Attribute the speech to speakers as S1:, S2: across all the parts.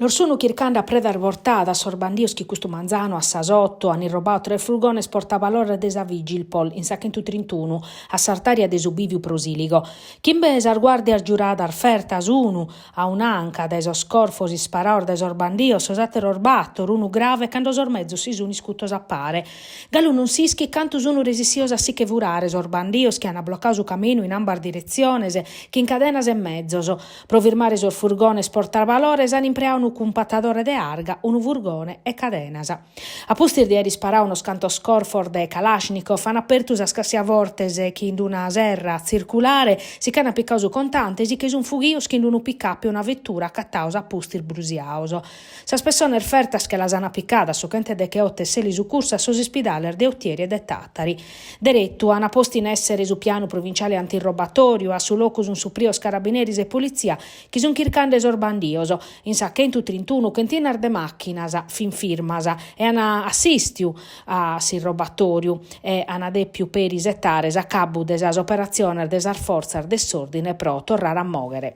S1: Los sunu chircande a predas bortadas sos bandios chi custu manzanu a sas oto an irrobadu tres furgones portavalores de sa Vigilpol in sa chentutrintunu a s'artària de su bìviu pro Sìligo. Chimbe sas guàrdias giuradas fertas, unu a un'anca dae sos corfos isparados dae sos bandios, sos àteros bator, unu grave cando sos mezos si sun iscutos a pare. Galu non s'ischit cantu sunu resissios a si che furare sos bandios chi an blocadu su caminu in ambas diretziones chin cadenas e mezos. Pro firmare sos furgones portavalores an impreadu unu cumpatadore de arga, unu furgone e cadenas. A pustis de aer isparadu unos cantos corfos de Kalashnikov an apertu sas cassiafortes chin una serra tzirculare, si ch'an picadu su contante e si che sun fughidos chin unu pick-up e una vetura acatados a pustis brusiados. Sas pessones fertas che las an picadas su chentedegheoto e s'elisucursu a sos ispidales de Otieri e de Tàtari. Deretu an postu in èssere su pianu provinciale antirrobatòriu, a su locu sun suprios carabineris e politzia chi sun chircande sos bandios. In sa chentutrintunu chentinas de màchinas fin firmas e an assìstiu a s'irrobatòriu e an dèpiu peri isetare s'acabu de sas operatziones de sas fortzas de s'òrdine pro torrare a mòghere.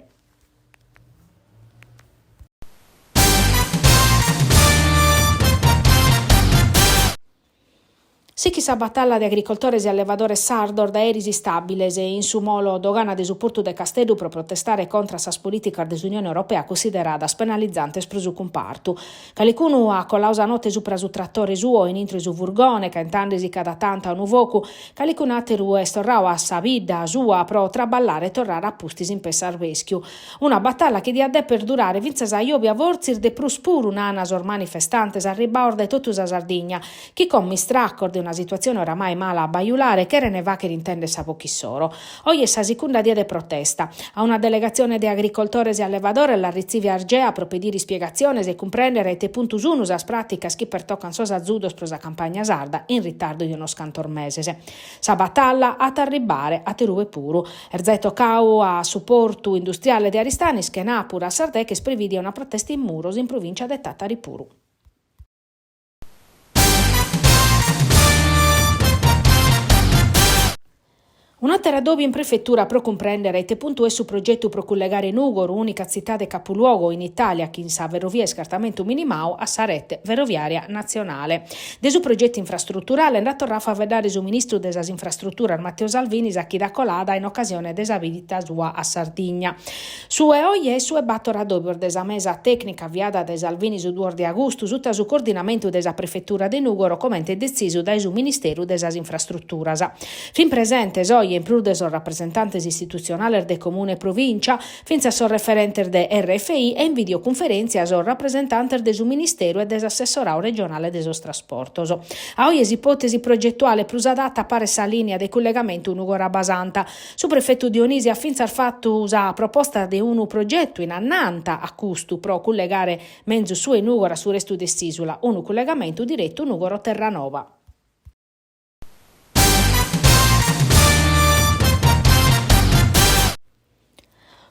S1: Sichit sa batalla de agricoltores e allevadores sardos dae eris istàbiles in su molo dogana de su portu de Casteddu pro protestare contra a sas polìticas de s'Unione Europea cussideradas penalizantes pro su cumpartu. Calicunu at coladu sa note supra su tratore suo in intro 'e su furgone, caentandesi cada tantu a unu focu, calicun'àteru est torradu a sa bidda sua pro traballare e torrare a pustis in pessu arbèschiu. Una batalla chi diat deper durare fintzas a jòbia fortzis de prus puru nana sos manifestantes arribbados dae totu sa Sardigna, chi como istracos de una situatzione oramai mala a bajulare cheren fagher intender sa boche issoro. Oje est sa sicunda die de protesta. A una delegatzione de agricoltores e allevadores l'at ritzivia Argea pro pedire ispiegatziones e cumprèndere a ite puntu sunu sas pràticas chi pertocan sos azudos pro sa campagna sarda in ritardu de unos cantos meses. Sa batalla at a arribbare aterue puru. Est zai tocadu a su portu industriale de Aristanis chenàpura a sas deghe est prevìdia una protesta in muros in provìncia de Tàtari puru. Un'àteru addòbiu in prefetura pro cumprèndere a ite puntu est su progetu pro cullegare Nùgoro, ùnica tzitade capuluogo in Itàlia chin sa ferrovia a iscartamentu minimadu, a sa rete ferroviària natzionale. De su progetu infrastruturale nd'at torradu a faeddare su ministru de sas Infrastruturas Matteo Salvini sa chida colada in ocasione de sa bìsita sua a Sardigna. Su 'e oje est su 'e bator addòbios de sa mesa tècnica aviada dae Salvini su duos de agustu suta su coordinamentu de sa Prefetura de Nùgoro comente detzisu dae su Ministeru de sas Infrastruturas. Fin presentes oje, in prus de sos rapresentantes istitutzionales de Comune e Provìncia, fintzas sos referentes de RFI e in videocunferèntzia sos rapresentantes de su Ministeru e de s'Assessoradu regionale de sos Trasportos. A oje s'ipòtesi progetuale prus adata paret sa lìnia de cullegamentu Nùgoro-Abbasanta. Su prefetu Dionisi at fintzas fatu sa proposta de unu progetu in annanta a custu pro cullegare menzus su 'e Nùgoro a su restu de s'ìsula, unu cullegamentu diretu Nùgoro-Terranova.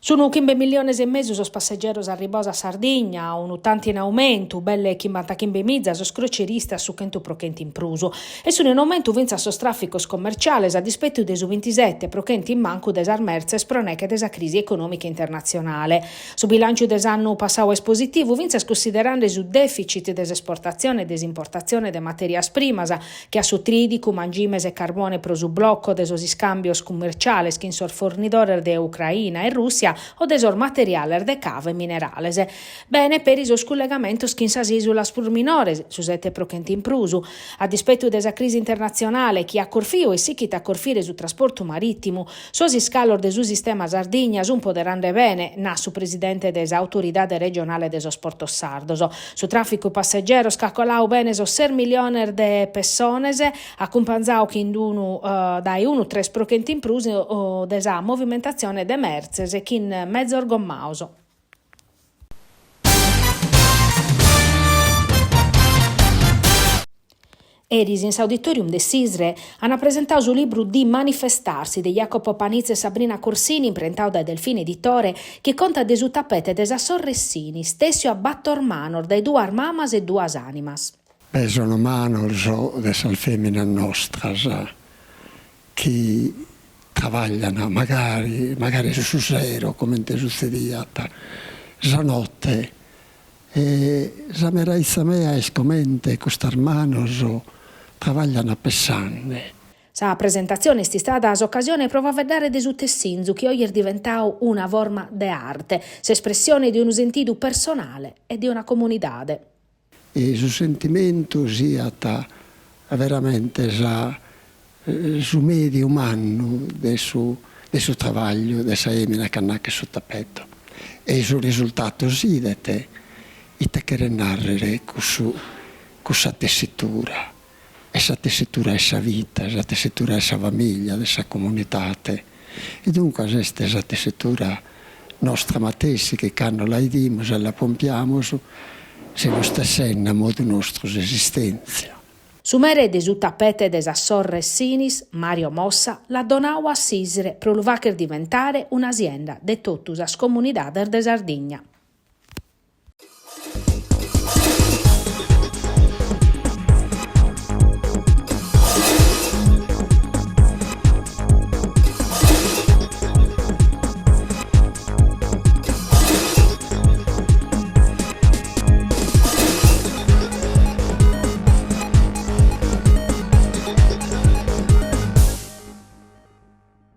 S1: Sunu chimbe milliones e mesu sos passegeros arribados a Sardigna, unu tantu in aumentu, belle chimbantachimbe miza sos croceristas su chentu pro chentu in prus. E sunu in aumentu fintzas sos tràficos commerciales a dispetu de su bintisete pro chentu in mancu de sas mertzes pro neche de sa crisi econòmica internatzionale. Su bilànciu de s'annu passadu est positivu fintzas cunsiderende su dèficit de s'esportatzione e de s'importatzione de matèrias primas, che a su trìdicu, mangimes e carbone pro su bloco de sos iscàmbios cummerciales chin sos fornidores de Ucraina e Rùssia o de sos materiales de cava e minerales. Bene peri sos cullegamentos chin sas ìsulas prus minores, su sete pro chentu in prus. A dispetu de sa crisi internatzionale chi at corfiu e sichit a corfire su trasportu marìtimu, sos iscalos de su sistema Sardigna sunt poderande bene, nat su presidente de s'Autoridade regionale de sos portos sardos. Su tràficu passegeros ch'at coladu bene sos ses milliones de pessones, acumpanzadu chin unu dae unu tres pro chentu in prus de sa movimentatzione de mertzes chin mezos gommados. Eris in s'auditorium de s'Isre ant presentadu su libru Di manifestarsi de Jacopo Panizza e Sabrina Corsini imprentadu dae Delfino Editore chi contat de su tapete de sas sorres Sinis tèssiu a bator manos dae duas mamas e duas ànimas.
S2: Beh, sono manos de sas feminas nostras chi travaglian magari magari su sero comente sutzediat sa notte. E sa meraitza mea est comente custas manos trabaglian pessande.
S1: Sa presentatzione est istada s'ocasione pro faeddare de su tessinzu chi oje est diventadu una forma de arte, s'espressione de unu sentidu personale e de una comunidade.
S2: E su sentimentu siat veramente sa su mèdiu mannu de su de su trabagliu de sa 'emina cando 'achet su tapeto. E su risultatu s'idet ite cheret narrer cussu cussa tessitura. E sa tessitura 'e sa vita, sa tessitura 'e sa familia, de sa comunidade. E duncas est sa tessitura nostra matessi chi cando la 'idimus e la pompiamus semus tessende a modu nostru s'esistèntzia.
S1: Su mere de su tapete de sas sorres Sinis, Mario Mossa, l'at donadu a s'Isre pro lu fagher diventare una sienda de totu sas comunidades de Sardigna.